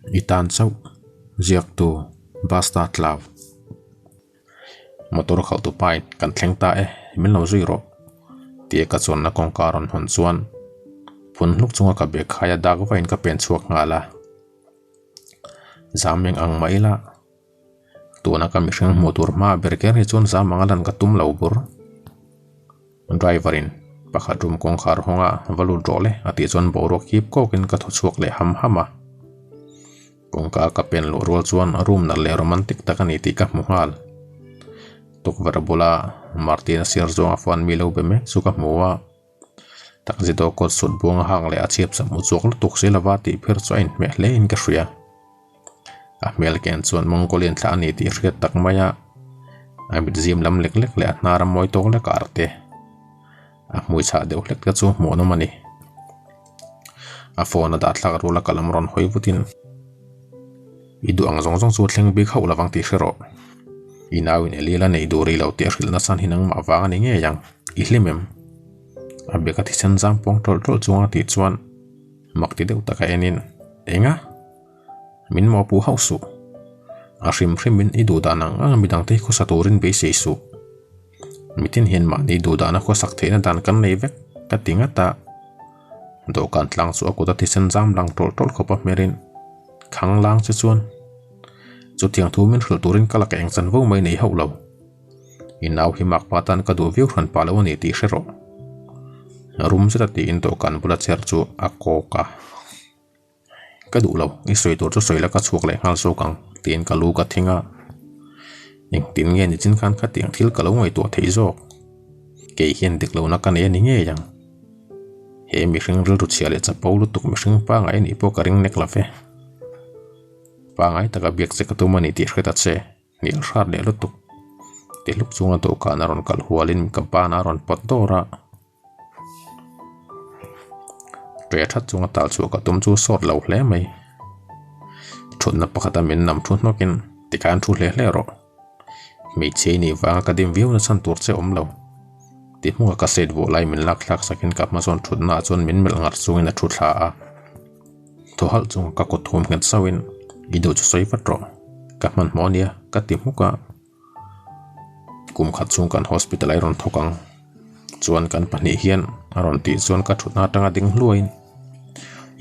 I tan chauh ziaktu Basta Tlau. Motor khalh tu pain kan thleng ta e, min lo zui rawh tia ka chuanna kawngka rawn hawn chuan phun hluk chunga ka bag khaia dak vain ka pen chhuak nghal a. Zam eng ang mah ila tuna ka mihring hmuh tur hma ber ker hi chuan zam anga lan ka tum lo bur. Driver in pakhat room kawngkhar hawnga va lut rawh le a tih chuan boruak hip kawkin ka thaw chhuak leh ham ham a. Kawngka ka pen luh rual chuan room nalh leh romantic tak a ni tih ka hmu nghal. Tukverh bula Martin a sir zawnga phone mi lo be mek chu ka hmu a. Takzi dawh kawt sut buanga hak leh a chhiap sam u chuak lutuk si lova tih phir chu a inhmeh hle in ka hria. A hmel ken chuan Mongolian thla a ni tih hriat tak mai a, a mit zim lam lek lek leh a hnar a mawi tawk lek a arte. A hmui chhah deuh hlek te chu hmuhnawm a ni. A phone a dah thlak rual a ka lam rawn hawi vutin I duh ang zawng zawng chu thleng bik hauh lovang tih hre rawh. I nauin Elila nei duh rih lo tih a hrilh nasa hi nangmah vang a ni ngei ang. I hlim em? A bek a thisen zam pawng tawlh tawlh chunga tih chuan mak ti deuh taka enin Enga? Min mawhpuh hauh suh. A hrim hrimin i duh dan ang ang a midangte hi khawsa turin beisei suh. Mitin hian mahni duh dana khawsak theihna dan kan nei vek ka ti ngat a. Dawhkan tlang chu a kut a thisen zam lang tawlh tawlh khawp a hmerin khang lang che chuan chutiang thu min hrilh turin ka laka eng chanvo mai nei hauh lo. I nau hi mak pa tan ka duh viau hran pah lo a ni tih hre rawh. Rum zeta tiin dawhkan bula chair chu a kawk a. Ka duh lo, i sawi tur chu sawi la ka chhuak leh nghal zawk ang tiin ka lu ka thing a. Engtin nge nichin khan khatiang thil ka lo ngaihtuah theih zawk? Kei hian dik lohna ka nei a ni ngei ang. He mihring rilru chhia leh chapo lutuk mihring pangai a nih pawh ka ring nek lo ve. Pangai taka biak che ka tum a ni tih hre ta che. Hnial hrat leh lutuk. Ti hluk chunga dawhkan a rawn kalh hualin ka ban a rawn pawt dawr a. Ṭe ṭhat chunga tal chhuah ka tum chu sawt lo hle mai. Ṭhutna pakhata min nam thu hnawkin tikhan thu hle hle rawh. Hmeichhia i nih vanga ka dim viau na chhan tur che awm lo. Ti hmunga ka set vuah lai min lak thlak sakin ka hma zawn ṭhutna ah chuan min melh ngar chungin a thu thla a. Thaw halh chunga ka kut thum nghet sauhin i duh chu sawi vat rawh. Ka hmanhmawh ania ka ti hmuk a. Kum khat chhung kan hospital a rawn thawk ang chuan kan pahnih hian a rawn tih chuan ka thutna atanga ding hluaiin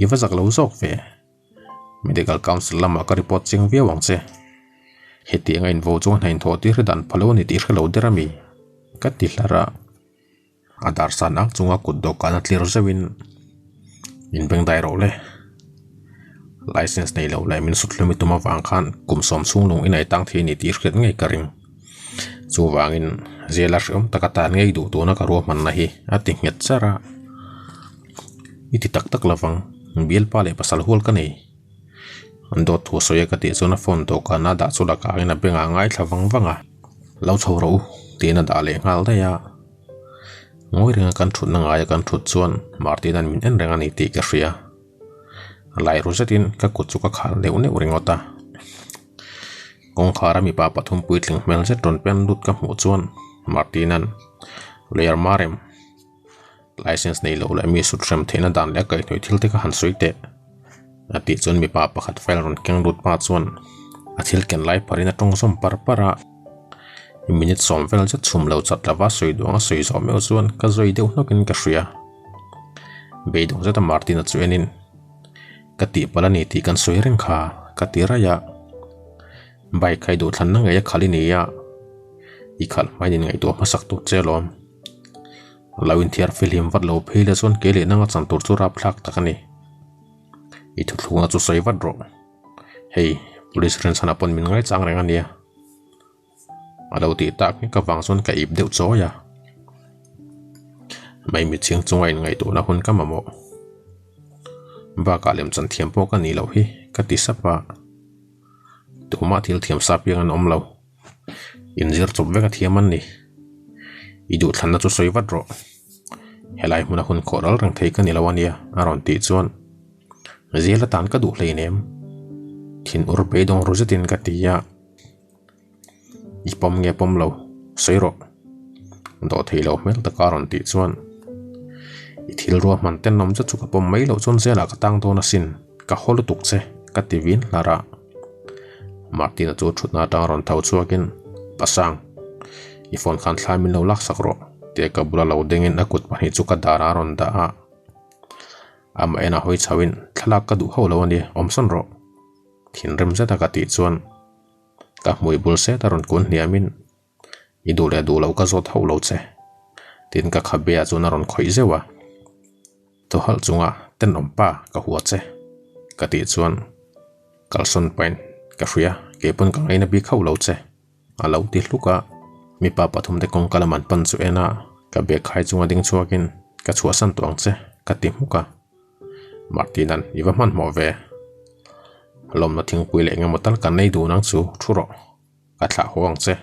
i va zak lo zawk ve medical council lamah ka report chiang viau ang che hetiang a invo chuan hna inthawh tir hi dan pha lo a ni tih hre lo der a mi ka ti hlar a. A dar san ang chunga kut dawhkan a tlir zeuhin inbengdai rawh le. License nei lo leh min sut hlum i tum avang khan kum sawm chhung lung inai tang thei a ni tih hriat ngei ka ring. Chuvangin zela hreawm taka tan ngei duh tuna ka ruahmanna hi a ti nghet char a. I ti tak tak lovang, bialpa leh pasal hual ka nei. An dawt thu sawi a ka tih chuan a phone dawhkan a dah chu lakah in a bengah a ngaithla vang vang a. Lo chho rawh u tiin a dah leh nghal daih a. Ngawi renga kan thutna ngaia kan thut chuan Martin-a'n min en reng a ni tih ka hria. A lai ru zetin ka kut chu ka khal neuh neuh ringawt a. Kawngkhara mipa pathum puitling hmel zet rawn pen lut ka hmuh chuan Martin-a'n Lawyer Marem, license nei loh leh mi sut hrem theihna dan leh a kaihhnawih thil te kha han sawi teh a tih chuan mipa pakhat file rawn keng lut hma chuan a thil ken lai pharin a tawng zawm par par a. Minute sawm vel zet chhum lo chat lova sawi duh anga sawi zawh meuh chuan ka zawi deuh hnawkin ka hria. Beidawng zeta Martin-a chu enin ka tihpalh a ni tih kan sawi reng kha ka ti raih a. Bike kha i duhthlanna ngei a khalh i ni a, i khalh hmain inngaihtuah hmasak tur che alawm. Lo inthiar fihlim vat lo phei la chuan kei leh nanga chan tur chu rapthlak tak a ni. I thuthlungna chu sawi vat rawh. Hei, police rinchhanah pawn min ngaichang reng a nia. A lo tih tak ngek avang chuan ka ip deuh chawi a. Maimichhing chunga inngaihtuahna hun ka mamawh. Bakah lemchan thiam pawh ka nih loh hi ka ti sap a. Tumah thil thiam sa piang an awm lo. Inzir chawp vek a thiam an ni. I duhthlanna chu sawi vat rawh. Helai hmuna hun khawh ral reng thei ka ni lo a nia a rawn tih chuan Zel atan ka duh hleinem. Thin ur beidawng ru zetin ka ti a. I pawm nge pawm lo, sawi rawh. Dawh thei lo hmel taka a rawn tih chuan i thil ruahman tenawm zet chu ka pawm mai loh chuan zelah ka tang dawn asin, ka haw lutuk che. ka ti vin hlar a. Martina chu thutna atang rawn tho chhuakin, Pasang, i phone khan thlai min lo laksak rawh, tia ka bula lo dengin a kut pahnih chu ka darah a rawn dah a. Amah en a hawi chhoin, Thlalak ka duh hauh lo a ni, awmsawn rawh. Thinrim zeta ka tih chuan ka hmui bul set a rawn kun hniamin, I duh leh duh loh ka zawt hauh lo che, tiin ka khabe ah chuan a rawn khawih zeuh a. Thaw halh chunga tenawm pa ka hua che, ka tih chuan kalsawn pain ka hria, keipawn ka ngaina bik hauh lo che, a lo ti hluk a. Mipa pathum te kawngka lam an pan chu en a, ka bag khai chunga ding chhuakin ka chhuahsan tawh ang che, ka ti hmuk a. Martina'n i va hmanhmawh ve, lawmna thingpui leh engemaw tal kan nei dun ang chu thu rawh. Ka thlah haw ang che.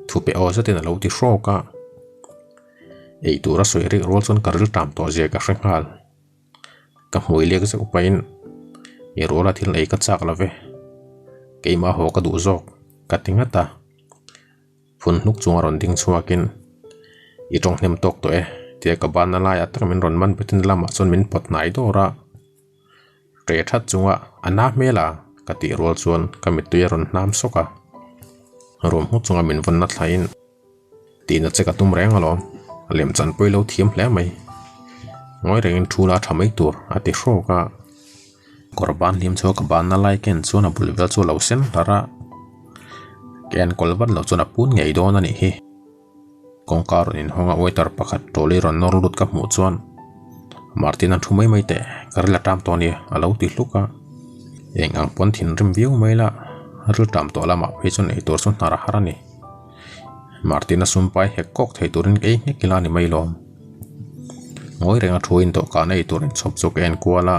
Thupe aw zetin a lo ti hrawk a. Ei tura sawi rik rual chuan ka riltam tawh zia ka hre nghal. Ka hmui lek zeuh pahin i ruala thil ei ka chak lo ve. Keimah haw ka duh zawk ka ti ngat a. Phun hnuk chunga rawn ding chhuakin i tawng hnem tawk tawh e tia ka banna laiah tak min rawn man betin lamah chuan min pawt hnai dawr a. Ṭe ṭhat chunga a na hmel a ka tih rual chuan ka mittui a rawn hnam sawk a. Rum hmut chunga min vawn na thlaiin tihna che ka tum reng alawm, lem chan pawi lo thiam hle mai. Ngawi rengin thu la ṭha mai tur a ti hrawk a. Kawr ban hlim chu ka banna lai ken chuan a bul vel chu a lo sen hlar a. Ka enkawl vat loh chuan a pun ngei dawn a nih hi. Kawngka rawn inhawng a waiter pakhat trolley rawn nawr lut ka hmuh chuan Martin a thu mai mai teh ka ril a ṭam tawh a nia a lo ti hluk a. Eng ang pawn thinrim viau mai la ril ṭam tawh lamah phei chuan eitur chu hnar a har a ni. Martin a sumpai hek kawk thei turin ka ei nghek ila a ni mai lawm. Ngawi reng a thu in dawhkan a eitur inchhawp chu ka en kual a.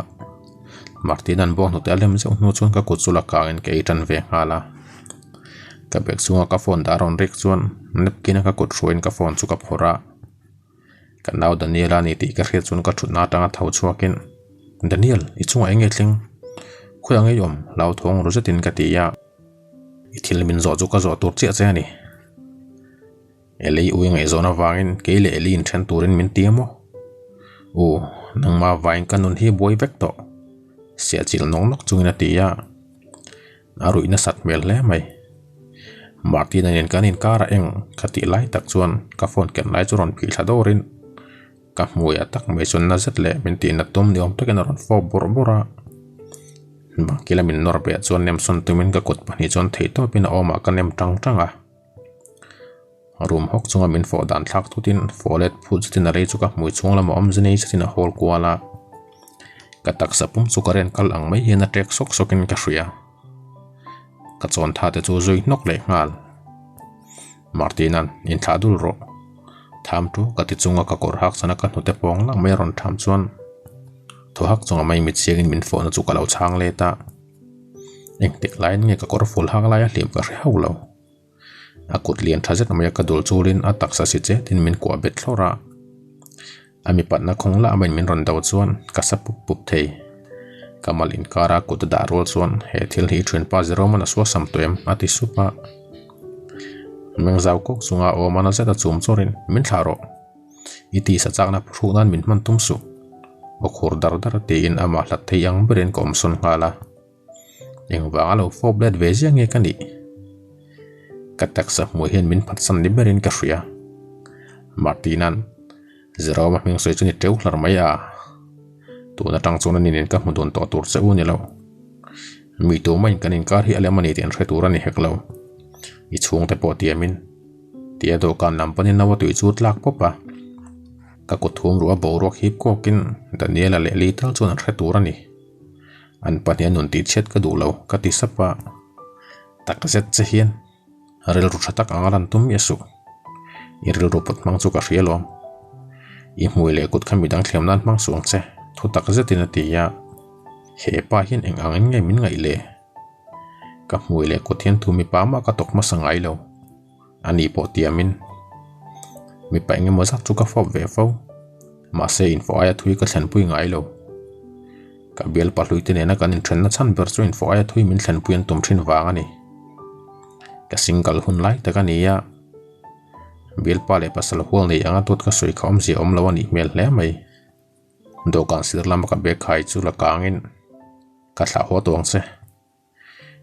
Martin an bawng hnute a lem zeuh hnu chuan ka kut chu la kangin ka ei ṭan ve nghal a. Ka bag chhunga ka phone dah rawn rik chuan napkin a ka kut hruaiin ka phone chu ka phawrh a. Ka nau Daniel a ni tih ka hriat chuan ka thutna atanga tho chhuakin Daniel i chungah eng nge thleng? Khawiah nge i awm? Hlauthawng ru zetin ka ti a. I thil min zawh chu ka zawh tur chiah che a ni. Eli ui ngaihzawn avangin kei leh Eli inthen turin min ti a maw? U, nangmah vaiin ka nun hi buai vek tawh. Siahchilh nawk nawk chungin a ti a. A ruih nasat hmel hle mai. Martina nen kan inkar a eng ka tih lai tak chuan ka phone ken lai chu rawn phih thla dawrin ka hmuiah tak mai chuan na zet leh min tih nat tum ni awm takin a rawn fawp bawrh bawrh a. Bangkila min nawr beh chuan nem sawn tumin ka kut pahnih chuan theihtawpin a awmah ka nem tang tang a. Room hawk chunga min fawh dan thlak thutin fawh let phut zetin a lei chu ka hmui chhung lamah awm zinei zetin a hawl kual a. Ka taksa pum chu ka ren kal ang mai hian a ṭek sawk sawkin ka hria. Ka chawn tha te chu zui hnawk leh nghal. Martina'n inthlah dul rawh. Tham chu ka ti chunga ka kawr hak chana ka hnute pawng lang mai a rawn tham chuan thaw hak chunga mai mit siangin min fawhna chu ka lo chhang let a. Engtik laiin nge ka kawr ful hak laia hlim ka hre hauh lo. A kut lian tha zet mai a ka dul chulin a taksa si chetin min kuah bet thlawr a. A mipatna khawng lah maiin min rawn do chuan ka sa pup pup thei. Ka mal inkara kut a dah rual chuan he thil hi i thianpa Jerome-a'n a suasam tawh em? a ti sup a. Meng zau kawk chunga awm a na zet a chum chawrin min thlah rawh. I tisa chakna phuhruk nan min hman tum suh. Aw khur dar dar tiin amah hlat thei ang berin ka awmsawn nghal a. Engvang a lo fawp let ve ziah nge ka nih? Ka taksa hmuh hian min phatsan ni berin ka hria. Martina'n Jerome-a hming sawi chu ni teuh hlar mai a. Tun atang chuan a ninin ka hmu dun tawh tur che u ni lo. Mi tumah in kan inkar hi a lem a ni tih an hre tur a ni hek lo. I chhungte pawh tiamin tia dawhkan lam panin no a tui chu tlak pawp a. Ka kut thum ruah boruak hip kawkin Daniel-a leh Lee tal chuan an hre tur a ni. An pahnih a nun tih chhiat ka duh lo ka ti sap a, tak zet che hian rilru tha tak anga lan tum miah suh. I rilru pawt hmang chu ka hria lawm. I hmui leh kut kha midang thliam nan hmang suh ang che, thu tak zetin a ti a. He pa hian eng angin nge min ngaih le? Ka hmui leh kut hian thu mipa mah ka tawk hmasa ngai lo. Ani pawh tiamin mipa eng emaw zat chu ka fawp ve fo. Mahse infawh aia thui ka thlenpui ngai lo. Ka bial pahlui te nena kan inthenna chhan ber chu infawh aia thui min thlenpui an tum thin vang a ni. Ka single hun lai tak a ni a, bialpa leh pasal hual nei anga dawt ka sawi kha awmzia awm lo a nih hmel hle mai. Dawhkan sir lama ka bag khai chu la kangin. Ka thlah haw tawh ang che.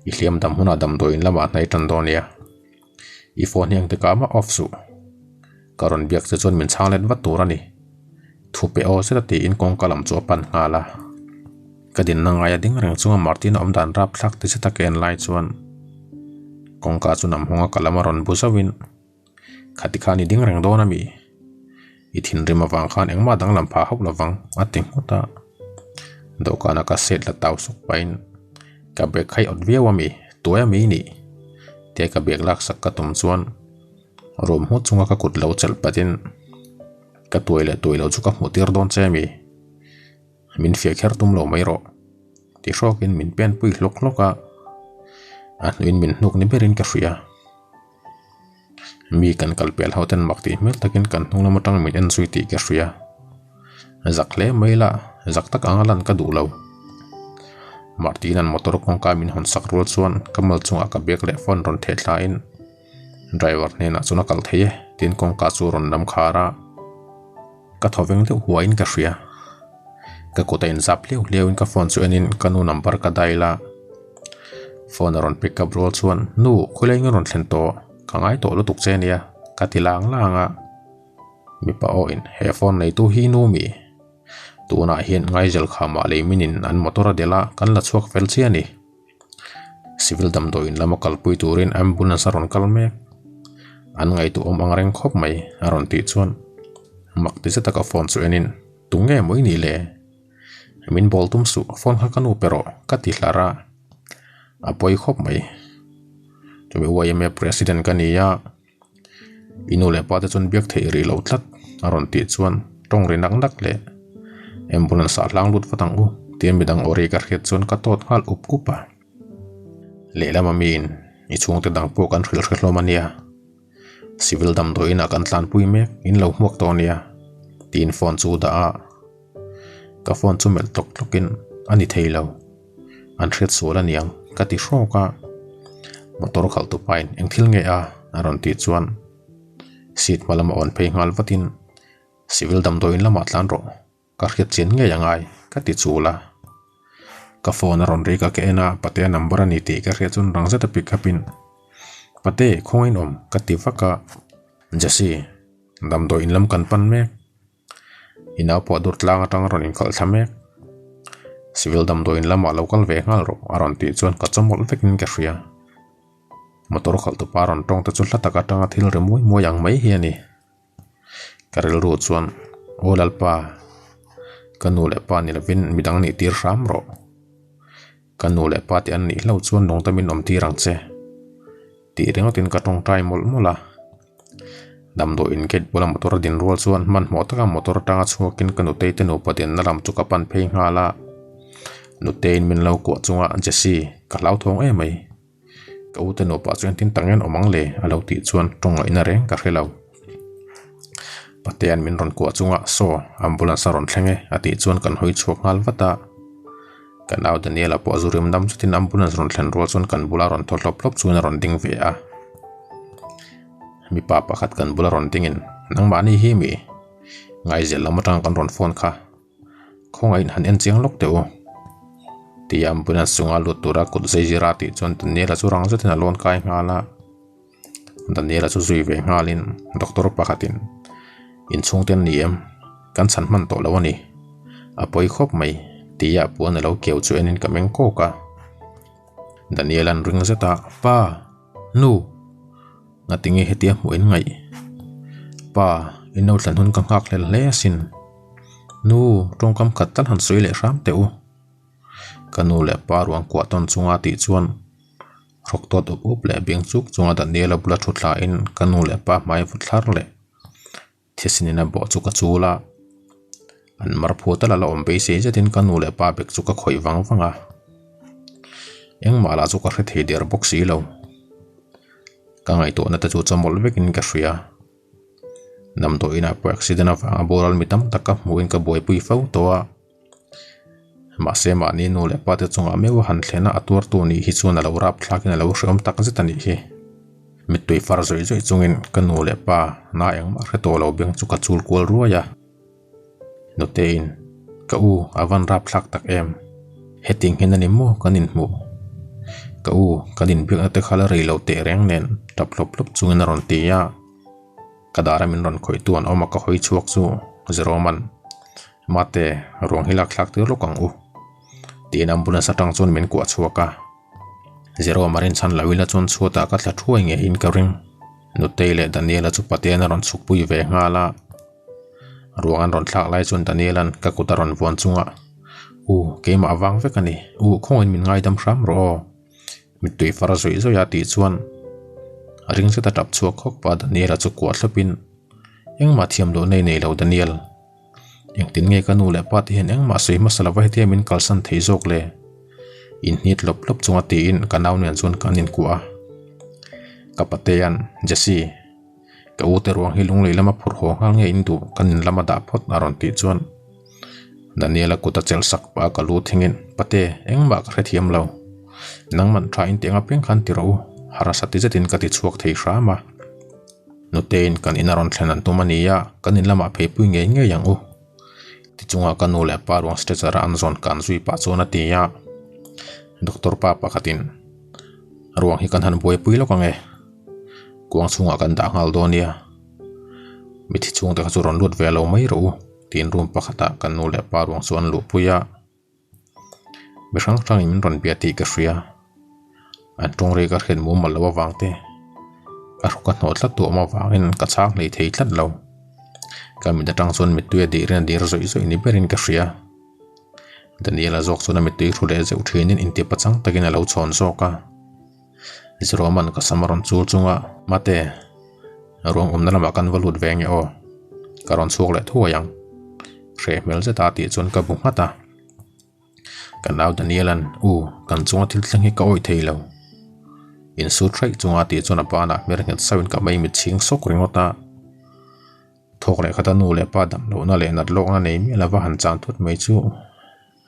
I hliam dam hunah damdawiin lamah hnai tan dawn nia. I phone hi engti kah mah off suh. Ka rawn biak che chuan min chhang let vat tur a ni. Thu pe aw zet a tiin kawngka lam chu a pan nghal a. Ka dinna ngaia ding reng chunga Martin a awm dan rapthlak ti zet a ka en lai chuan kawngka chu nam hawnga ka lam a rawn bu zauhin Khati khan i ding reng dawn a mi? I thinrim avang khan engmah danglam phah hauh lovang a ti nghut a. Dawhkana ka set la tau suk pahin ka bag kha i awt viau a mi? Tuai a mi i nih? Tia ka bag laksak ka tum chuan Room hmut chunga ka kut lo chelh patin ka tuai leh tuai lo chu ka hmuh tir dawn che a mi? Min fiah kher tum lo mai rawh ti hrawkin min pen pui hlawk hlawk a, a hnuin min hnuk ni berin ka hria. Mi kan kal pel ho ten mak tih hmel takin kan hnung lam atang min en zui tih ka hria. Zak hle mai la, zak tak anga lan ka duh lo. Martin-a'n motor kawngka min hawn sak rual chuan ka mal chungah ka bag leh phone rawn theh thlain driver hnenah chuan a kal thei e tiin kawngka chu a rawn lam khar a. Ka thaw veng deuh huaiin ka hria. Ka kut a inzap hliau hliauin ka phone chu enin ka nu number ka dial a. Phone a rawn pick up rual chuan Nu khawilai nge rawn thlen tawh? Ka ngai tawh lutuk che ania ka ti lang lang a. Mipa awhin he phone neitu hi nu mi? Tunah hian Ngaizal khamah lei minin an motor a delh a kan la chhuak fel chiah a ni. Civil damdawiin lama kalpui turin ambulance a rawn kal mek. An ngaihtuahawm ang reng khawp mai a rawn tih chuan mak ti zet taka phone chu enin Tunge maw i nih le? Min bawl tum suh phone kha ka nu pe rawh ka ti hlar a, a pawi khawp mai. Chumi YMA president ka ni a, I nu leh pa te chuan biak theih rih loh tlat a rawn tih chuan tawng ri nak nak leh ambulance ah hlang lut vat ang u tia midang aw ri ka hriat chuan ka tawt nghal up up a. Lehlam a miin i chhungte dang pawh kan hrilh hre hlawm a nia. Civil damdawiin ah kan tlanpui mek in lo hmuak tawh a nia tiin phone chu dah a. Ka phone chu melh tlawk tlawkin a ni thei lo. An hriat sual a niang ka ti hrawk a, motor khalh tu pain eng thil nge a a rawn tih chuan seat hma lama awn phei nghal vatin civil damdawiin lamah tlan rawh ka hriat chian ngei a ngai ka ti chul a, ka phone a rawn rik a ka en a patea number a ni tih ka hriat chuan rang zet a pick up in pate khawngaih awm ka ti vak a, Jessy damdawiin lam kan pan mek. I nau pawh dur tlang atang a rawn inkhalh thla mek. Civil damdawiin lamah lo kal ve nghal rawh a rawn tih chuan ka chawmawlh vekin ka hria. Motor khalh tupa rawn tawng te chu hla tak atanga thil ri muai muai ang mai hi a ni. Ka rilru chuan Aw Lalpa, ka nu leh pa ni lovin midang nih tir hram rawh. Ka nu leh pa te an nih hlauh chuan lungtamin awm tir ang che. Tih ringawtin ka tawngtai mawlh mawlh a. Damdawiin gate bula motor a din rual chuan hmanhmawh taka motor atanga chhuakin ka nutei te nupa dinna lam chu ka pan phei nghal a. Nuteiin min lo kuah chunga Jessie, ka hlauthawng em mai. Ka u te nupa chu engtin tak ngen awm ang le a lo tih chuan tawng ngaihna reng ka hre lo. Patea'n min rawn kuah chunga Saw, ambulance a rawn thleng e a tih chuan kan hawi chhuak nghal vat a. Ka nau Daniela pawh zu rim dam chutin ambulance rawn thlen rual chuan kan bula rawn thaw hlawp hlawp chuan a rawn ding ve a. Mipa pakhat kan bula rawn dingin, Nangmahni hi mi? Ngaizel lam atanga kan rawn phone kha. Khawngaih han en chiang lawk teh u. Tia ambulance chunga lut tura kut zai zira tih chuan Daniela chu rang zetin a lawn kai nghal a. Daniela chu zui ve nghalin doctor pakhatin inchhungte an ni em? Kan chhan hman tawh lo a ni. A pawi khawp mai tia puan a lo keu chu enin ka meng kawk a. Daniela'n ring zet a, Pa! Nu! Ngatinge hetia hmuh in ngaih? Pa, in lo thlen hun ka nghak hlel hle asin. Nu, tawngkam khat tal han sawi leh hram teh u. Ka nu leh pa ruang kuah tawn chunga tih chuan Hrawk tawt up up leh beng chuk chunga Daniela bula thu thlain ka nu leh pa hmai vut thlar leh thisen in a bawh chu ka chul a, an mar phu tal a la awm beisei zetin ka nu leh pa bek chu ka khawih vang vang a, engmah lah chu ka hre thei der bawk si lo. Ka ngaihtuahna te chu chawmawlh vekin ka hria. Damdawiin ah pawh accident avanga boral mi tam tak ka hmuhin ka buaipui fo tawh a. Mahse mahni nu leh pa te chungah meuh a han thlen a, a tuartu nih hi chuan a lo rap thlakin a lo hreawm tak zet a nih hi. Mittui far zawih zawih chungin ka nu leh pa na engmah hre tawh lo beng chu ka chul kual ruai a. Nuteiin, Ka u, a van rap thlak tak em? Hetiang hian a ni maw kan inhmuh? Ka u, kan inbiakna te kha la rei lo teh reng nen tap hlawp hlawp chungin a rawn ti a. Ka dara min rawn khawihtu an awm a ka hawi chhuak chu Zeroman, Mate, ruang hi lak thlak tir lawk ang u tiin ambulance atang chuan min kuah chhuak a. Jerome a rinchhan lo ila chuan chhuatah ka thla thuai ngeiin ka ring. Nutei leh Daniela chu Patean a rawn chhukpui ve nghal a. Ruang an rawn thlak lai chuan Daniela'n ka kut a rawn vuan chunga, U, keimah vang vek a ni. U, khawngin min ngaidam hram rawh aw. Mittui far zawih zawih a tih chuan a ring zet a tap chhuak khawk pa Daniela chu kuah thlawpin, Engmah thiam loh nei nei lo Daniel. Engtin nge ka nu leh pa te hian engmah sawi hmasa lova hetia min kalsan thei zawk le? Inhnit lawp lawp chunga tiin ka nau nen chuan kan inkuah a. Ka patea'n, Jesse, ka u te ruang hi lunglei lama phur haw nghal nge in duh kan in lama dah phawt a rawn tih chuan Daniel-a kut a chelh sak pah a ka lu thingin, Pate, engmah ka hrethiam lo. Nangman tha in tih ang apiang khan ti rawh u, harsa ti zetin ka ti chhuak thei hram a. Nutein kan in a rawn thlen an tum a ni a, kan in lamah pheipui ngei ngei ang u. Tichungah ka nu leh pa ruang stretcher a an zawn kan zui pah chuan a ti a. Doctor pa pakhatin, Ruang hi kan han buaipui lawk ang e. Kuang chhungah kan dah nghal dawn nia. Mithi chhungte kha chu rawn lut ve lo mai rawh u, tiin room pakhatah kan nu leh pa ruang chu an luhpui a. Mi hrang hrangin min rawn bia tih ka hria. An tawng rei ka hriat mumal loh avang te, ka hruk a hnawh tlat duh awm avangin ka chhang hlei thei tlat lo. Ka mit atang chuan mittui a dirin a dir zawih zawih ni berin ka hria. Daniel-a zawk chuan a mittui hru leh zeuh thinin inti pachang takin a lo chhawn zawk a. Zirawman ka sam a rawn chul chunga, Mate, ruang awmna lamah kan va lut ve nge aw, ka rawn chhuak leh thuai ang. Hreh hmel zeta tih chuan ka bu nghat a. Ka nau Daniel-a'n, U, kan chunga thil thleng hi ka awih thei lo. Insut hraih chunga tih chuan a banah hmer nghet sauhin ka mei mit chhing sawk ringawt a. Thawk leh khata nu leh pa dam lohna leh nat lawkna nei miah lova han chan thut mai chu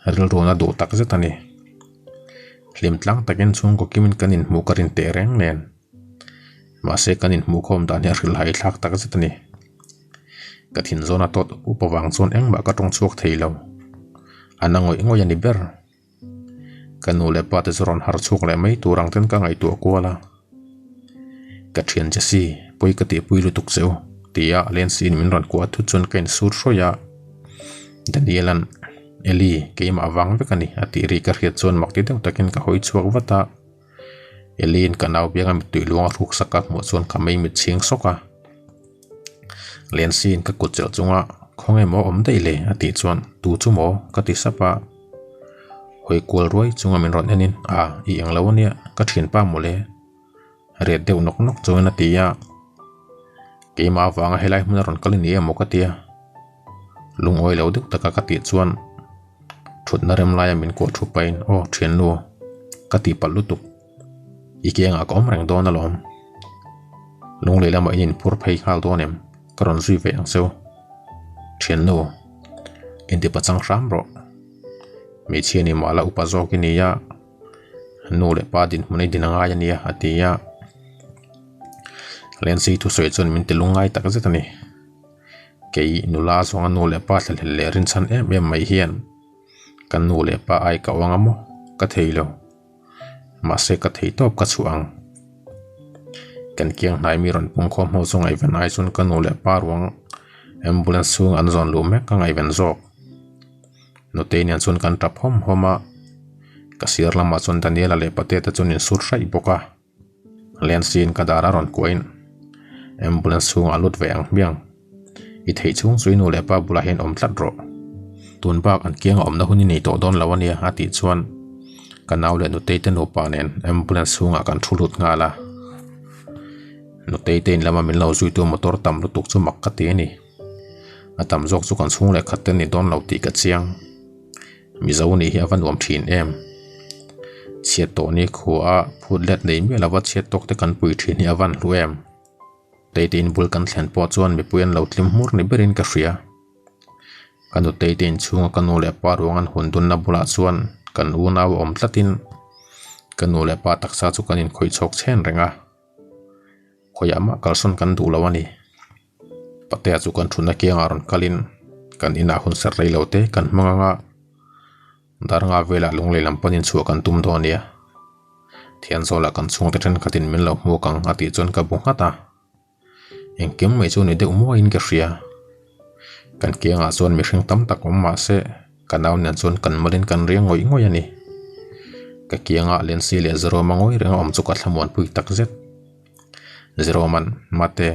rilruhna duh tak zet a ni. Hlim tlang takin chhungkaw kimin kan inhmuh ka rin teh reng nen. Mahse kan inhmuh khawm dan hi a hrilhai thlak tak zet a ni. Ka thin zawna tawt up up avang chuan engmah ka tawng chhuak thei lo. A na ngawih ngawih a ni ber. Ka nu leh pa te chu rawn har chhuak leh mai tur ang ten ka ngaihtuah kual a. Ka thian che si, pawi ka tihpui lutuk che u, tia Lency-in min rawn kuah thut chuan ka insur hrawih a. Daniel-a'n, Eli, keimah vang vek a ni, a tih ri ka hriat chuan mak ti deuh takin ka hawi chhuak vat a. Eli-in ka nau bianga mittui luang a hruk sak a hmuh chuan ka mei mit chhing sawk a. Lency-in ka kut chelh chunga khawnge maw awm daih le a tih chuan tu chu maw ka ti sap a. Hawi kual ruai chunga min rawn enin a i eng lo ania ka thianpa mawle ret deuh nawk nawk chungin a ti a. Keimah avanga helai hmun a rawn kal i ni emaw ka ti a. Lungawi lo deuh taka ka tih chuan thutna rem laia min kuah thu pahin aw thiannu ka tihpalh lutuk. I kiangah ka awm reng dawn alawm. Lunglei lamah in inphur phei nghal dawn em? Ka rawn zui ve ang cheu. Thiannu, inti pachang hram rawh. Hmeichhia ni mah la upa zawk i ni a, nu leh pa dinhmun i din a ngai a nia a ti a. Lensi thusawi chuan min ti lungngai tak zet a ni. Kei nula zawnga nu leh pa thlahlel leh rinchhan em em mai hian kan nu leh pa ai ka awng a maw? Ka thei lo. Mahse ka thei tawp ka chhuah ang. Kan kiang hnai mi rawn pung khawm ho chu ngaihven ai chuan ka nu leh pa ruang ambulance chhung an zawn luh mek ka ngaihven zawk. Nutei nen chuan kan tap hawm hawm a, ka sir lamah chuan Daniela leh Pateta chuan in sur hraih bawk a. Lensin ka dar a rawn kuahin ambulance chhungah a lut ve ang hmiang. I theih chhung chu i nu leh pa bulah hian awm tlat rawh. Tun bak an kianga awmna hun i nei tawh dawn lo a nia a tih chuan ka nau leh nutei te nupa nen ambulance chhungah kan thu lut nghal a. Nutei te in lama min lo zuitu motor tam lutuk chu mak ka ti a ni. A tam zawk chu kan chhung leh khat te ni dawn lo tih ka chiang. Mizo nih hi a va nuam thin em. Chhiat tawh ni khua a phut let nei miah lova chhiat tawk te kan pui thin hi a van hlu em. Teite in bul kan thlen pawh chuan mipui an lo tlim hmur ni berin ka hria. Ka nu Teite in chhunga ka nu leh pa ruang an hun dunna bulah chuan kan unau a awm tlatin ka nu leh pa taksa chu kan inkhawih chhawk chhen reng a. Khawiah mah kalsawn kan duh lo a ni. Patea chu kan thutna kiangah rawn kalin kan inah hun serh rei lo te kan hmang ang a. Dar nga velah lunglei lam panin chhuah kan tum dawn nia. Thian zawlah kan chhungte thenkhatin min lo hmuak ang a tih chuan ka bu nghat a. Engkim mai chu ni deuh muaiin ka hria. Kan kiangah chuan mihring tam tak awm mah se ka nau nen chuan kan malin kan riang ngawih ngawih a ni. Ka kiangah Lensi leh Jerome-a ngawi reng a awm chu ka thlamuanpui tak zet. Jerome-a'n, Mate,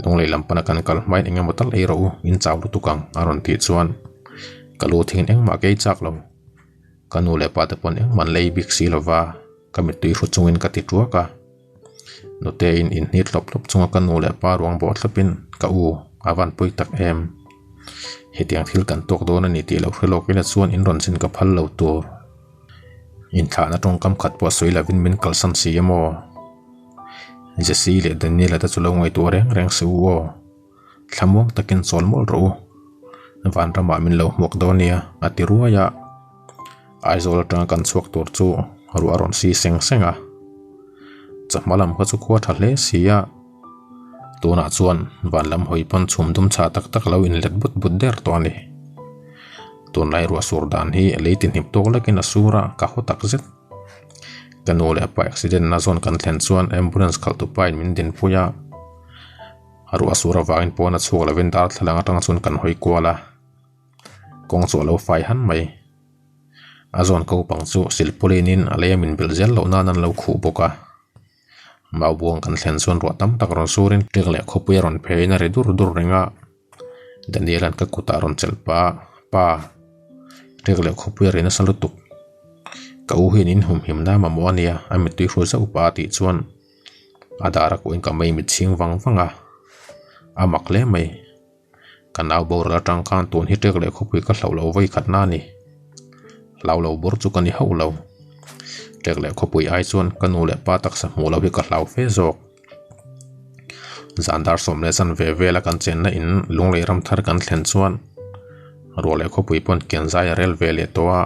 Lunglei lam pana kan kal hmain eng emaw tal ei rawh u, in chau lutuk ang, a rawn tih chuan ka lu thingin engmah ka ei chak lo. Ka nu leh pa te pawn engmah an la ei bik si lova, ka mittui hru chungin ka ti tuak a. Nute in inhnit hlawp hlawp chunga ka nu leh pa ruang bawh thlawpin ka u a van pui tak em. Hetiang thil kan tawk dawn a ni tih lo hre lawk ila chuan in rawn chin ka phal lo tur. Inthlahna tawngkam khat pawh sawi lovin min kalsan si emaw. Jesse leh Daniela te chu lo ngaihtuah reng reng se u aw. Thlamuang takin chawl mawlh rawh u. Vanramah min lo hmuak dawn nia a ti ruai a. Aizawl atanga kan chhuak tur chu ruah a rawn si seng seng a. Chawhma lam kha chu khua tha hle si a. Tunah chuan van lam hawi pawn chhum dum chhah tak tak lo inlet but but der tawh a ni. Tunlai ruah sur dan hi lei ti hnip tawk lekin a sur a, ka haw tak zet. Ka nu leh pa accident na zawn kan thlen chuan ambulance khalh tu pa in min dinpui a. A ruah sur avangin pawn a chhuak lovin darthlalang atang chuan kan hawi kual a, kawng chu a lo fai han mai. A zawn ko pang chu silpawlinin a lei a min belh zel loh nan an lo khuh bawk a. Maubuang kan thlen chuan ruah tam tak rawn surin ṭek leh khawpui a rawn pheiin a ri dur dur reng a. Daniel-a'n ka kutah a rawn chelh pa a, Pa, ṭek leh khawpui a ri nasa lutuk. Ka u hian in humhim na mamawh a nia, a mittui hru zauh pa a tih chuan A dar a kuahin ka mei mit chhing vang vang a, a mak hle mai. Ka nau boral atang khan tun hi ṭek leh khawpui ka hlauh lo vawi khat na a ni. Hlau lo bawr chu ka ni hauh lo. Ṭek leh khawpui ai chuan ka nu leh pa taksa hmuh lo hi ka hlau fe zawk. Zan dar sawm leh zan ve vela kan chenna in Lunglei ram thar kan thlen chuan ruah leh khawpui pawn kian zai a rel ve leh tawh a,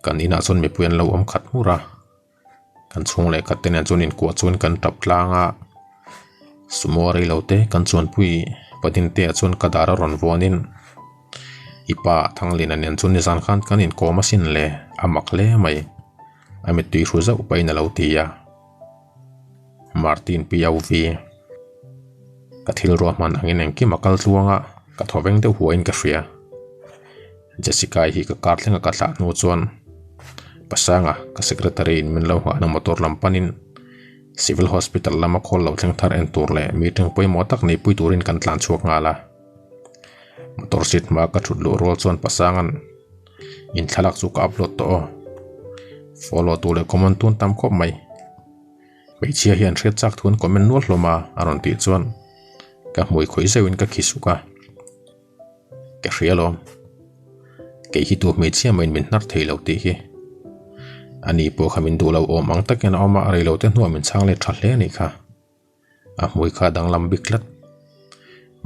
kan inah chuan mipui an lo awm khat hmur a. Kan chhung leh khat te nen chuan inkuah chuan kan tap tlang a, sumo rei lo te kan chuanpui patin te ah chuan ka dar a rawn vuanin i pa Thanglina nen chuan nizan khan kan inkawm asin le a mak hle mai a mittui hru zauh pahin a lo ti a. Martin POV Ka thil ruahman angin engkim a kal tluang a, ka thaw veng deuh huaiin ka hria. Jessica-i hi ka car thlenga ka thlah hnu chuan Pasanga ka secretary in min lo nghahna motor lam panin Civil Hospital lama khawl lo thleng thar en tur leh meeting pawimawh tak neipui turin kan tlan chhuak nghal a. Motor seat hmaa ka thut luh rual chuan Pasanga'n in thlalak chu ka upload tawh aw. Follow tu leh comment tun tam khawp mai. Hmeichhia hian hriat chak thu an comment nual hlawm a a rawn tih chuan ka hmui khawih zeuhin ka khi suk a. Ka hria lawm. Kei hi tu hmeichhia mahin min hnar thei lo tih hi. Ani pawh kha min duh lo awm ang takin a awm a, rei lo te hnuah min chhang let tha hle a nih kha. A hmui kha a danglam bik tlat.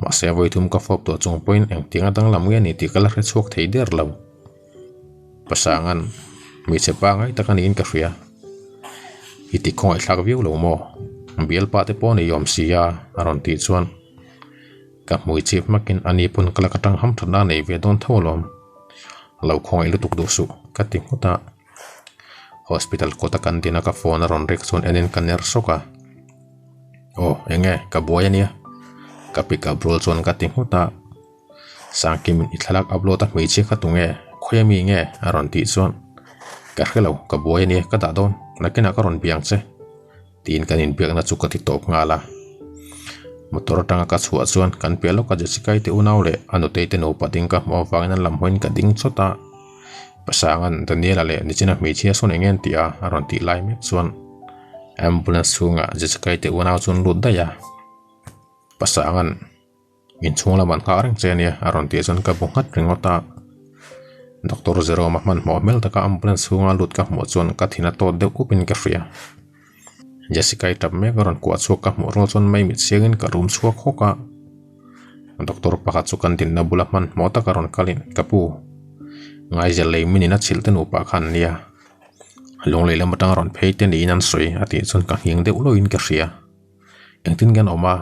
Mahse a vawithum ka fawp tawh chung pawhin engtiang a danglam nge ni tih ka la hre chhuak thei der lo. Pasanga'n hmeichhe pa ngai tak a niin ka hria. I ti khawngaihthlak viau lo maw? Bialpa te pawh a nei awm si a, a rawn tih chuan. Ka hmui chip hmakin a ni pawn ka lak atang ham thatna a nei ve dawn tho alawm. Lo khawngaih lutuk duh suh ka ti nghut a. Hospital kawta kan din a ka phone a rawn rek chuan enin ka ner sawk a. Aw enge ka buai ania ka pick up rual chuan ka ti nghut a. Sangkimin i thlalak upload a hmeichhia kha tunge khawi ami nge a rawn tih chuan ka hrelo ka buai ania ka dah dawn nakinah ka rawn biang che. Tiin kan inbiakna chu ka ti tawp nghal a. Motor atanga ka chhuah chuan kan piah lawka Jessica-i te unau leh a nutei te nupa ding ka hmuh avangin an lam hawiin ka ding chawt a. Pasanga'n Daniela leh Nichina hmeichhia sawn eng nge an tih a a rawn tih lai mek chuan ambulance chhungah Jessica-i te unau chu an lut daih a. Pasanga'n Inchhung lam an nghah reng che ania a rawn tih chuan ka bu nghat ringawt a. Doctor Jerome a hmanhmawh hmel taka ambulance chhunga lut ka hmuh chuan ka thin a tawt deuh upin ka hria. Jessica-i tap mek a rawn kuah chhuak ka hmuh rual chuan mai mit siangin ka rum chhuak hawk a. Doctor pakhat chu kan dinna bula hmanhmawh taka rawn kalin ka pu Ngaizel lei minin a chhilh te nupa khan nia. Lunglei lam atanga rawn phei te niin an sawi a tih chuan ka nghing deuh lawin ka hria. Engtin nge an awm a?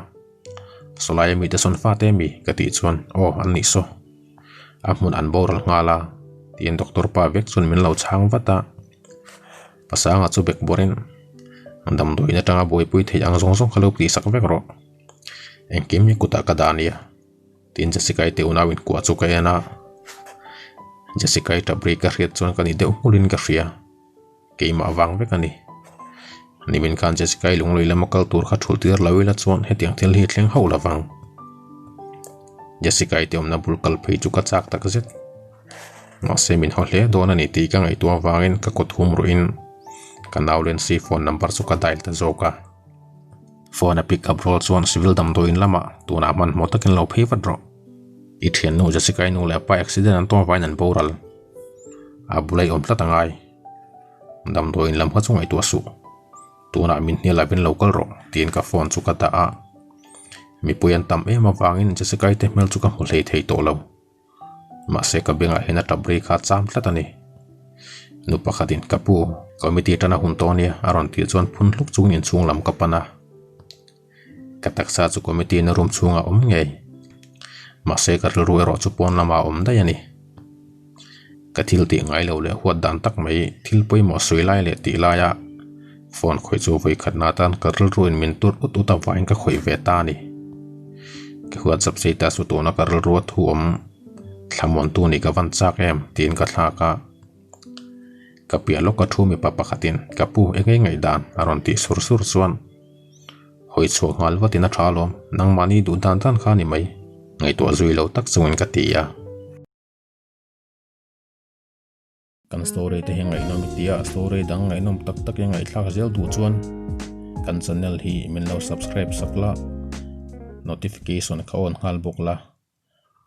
Sawlai ami te sawn fate ami? Ka tih chuan aw an nih saw. A hmun an boral nghal a. Tiin doctor pa vek chuan min lo chhang vat a. Pasanga chu bek bawrin damdawiin atanga buaipui theih ang zawng zawng kha lo tihsak vek rawh. Engkim hi kutah ka dah ania. Tiin Jessica-i te unau inkuah chu ka en a. Jessica-i tap ri ka hriat chuan ka ni deuh nghulin ka hria. Keimah vang vek a ni. Nimin khan Jessica-i lunglui lama kal tur kha thulh tir lo ila chuan hetiang thil hi thleng hauh lo vang. Jessica-i te awmna bul kal phei chu ka chak tak zet. Mahse min haw hle dawn a ni tih ka ngaihtuah avangin ka kut hum ruhin ka nau Lency phone number chu ka dial ta zawk a. Phone a pick up rual chuan civil damdawiin lamah tunah hmanhmawh takin lo phei vat rawh. I thiannu Jessica-i nu leh a pa accident an tawng avangin an boral. A bula i awm tlat a ngai. Damdawiin lam kha chu ngaihtuah suh. Tunah min hnial avin lo kal rawh tiin ka phone chu ka dah a. Mipui an tam em avangin Jessica-i te hmel chu ka hmu hlei thei tawh lo. Mahse ka bengah hian a tap ri kha a cham tlat a ni. Nu pakhatin ka pu, committee atana hun tawh ania a rawn tih chuan phun hluk chungin inchhung lam ka pan a. Ka taksa chu committee na room chhungah a awm ngei. Mahse ka rilru erawh chu pawn lamah a awm daih a ni. Ka thil tih ngai lo leh huat dan tak mai thil pawimawh sawi lai leh tih laia phone khawih chu vawi khatna atan ka rilru in min tur ut ut avangin ka khawih ve ta a ni. Ka huat zap sei ta chu tuna ka rilru a thu awm thlamuantu nih ka van chak em tiin ka thlak a. Ka piah lawk a thu mipa pakhatin ka pu eng nge ngaihdan a rawn tih sur sur chuan hawi chhuah nghal vatin a tha alawm nangmahni duh dan dan kha a ni mai ngaihtuah zui lo tak chungin ka ti a. Kan story te hi ngaihnawm i tia story dang ngaihnawm tak tak i ngaihthlak zel duh chuan kan channel hi min lo subscribe sak la notification kha on nghal bawk la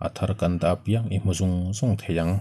a thar kan dah apiang i hmu zung zung thei ang.